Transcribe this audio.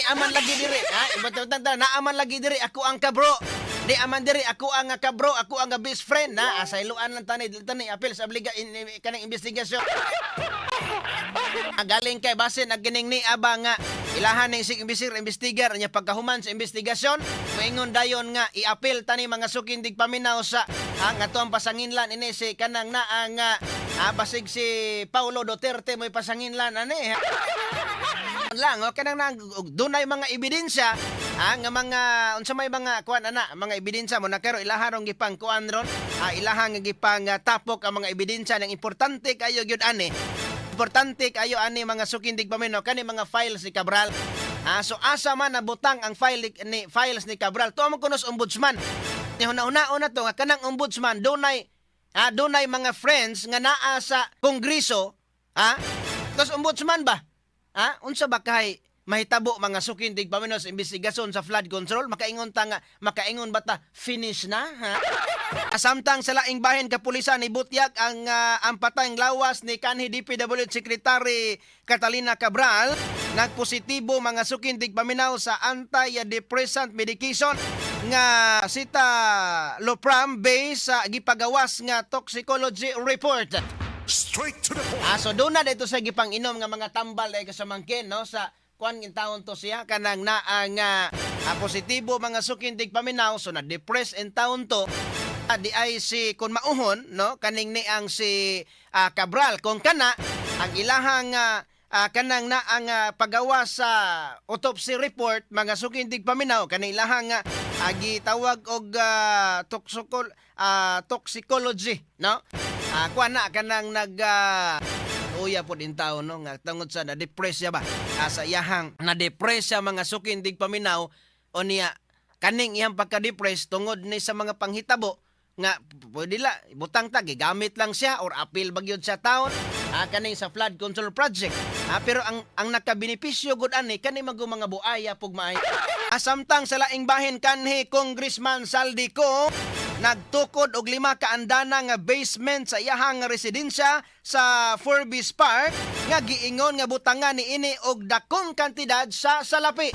Ni aman lagi diri, ha? Ibutang ta naaman lagi diri ako ang kabro. Ni aman diri ako ang kabro, ako ang best friend na asayloan lang tani dili tani apil sa obliga kaning investigasyon. Ang galing kay basin ang gining ni aba nga ilahan ning sig imbisir investigar nya pagkahuman sa investigasyon moingon dayon nga iapil tani, mga suking tigpaminaw, sa ang ato ang pasanginlan ini si kanang naa nga basig si Paulo Duterte mo'y pasanginlan ani ha? Lang o kanang nang dunay mga ebidensya nga mga unsa may mga kuan ana mga ebidensya mo na karo ilaha rong gipang kuan ron, ilahang gipang tapok ang mga ebidensya. Nang importante kayo gyud ani, importante kayo ani, mga suking tigpaminaw, kani mga files ni Cabral. So asa man nabutang ang file ni files ni Cabral? Tuo mo kuno sa ombudsman ni huna-hunaon na to nga kanang ombudsman dunay mga friends nga naa sa kongreso, ha. Tapos ombudsman ba? Unsa ba kay mahitabo, mga suking tigpaminaw, sa investigasyon sa flood control? Makaingon ta nga makaingon ba ta finish na, ha? Samtang sa laing bahin, kapulisan ibutyag ang patayng lawas ni kanhi DPWH Secretary Catalina Cabral, nagpositibo, mga suking tigpaminaw, sa anti-depressant medication nga citalopram based sa gipagawas nga toxicology report. Straight to the point. So doon na dito sa gipang inom nga mga tambal dahil sa mangkin, no, sa kuan taon to siya kanang naa nga positibo, mga suking tigpaminaw, so na depress in taon to. Di ay si kun mauhon, no, kaning niang si Cabral kung kana ang ilahang kanang naa nga pagawa sa autopsy report, mga suking tigpaminaw, kaning ilahang gitawag og toxicology, no, kuan na kanang nag uya po din tao, no, nga tungod sa na-depress siya ba, sa iyahang na-depress siya, mga suking tigpaminaw, o niya kaning iyang pagka-depress tungod ni sa mga panghitabo nga pwede la butang ta gigamit lang siya or apil bagyod sa taon kaning sa flood control project. Pero ang nakabenepisyo gud ani kani mago mga buaya pug maay. Samtang sa laing bahin, kanhi Congressman Zaldy Co nagtukod og 5 ka andana nga basement sa iyahang residensya sa Forbes Park nga giingon nga butangan ni ini og dakong kantidad sa salapi.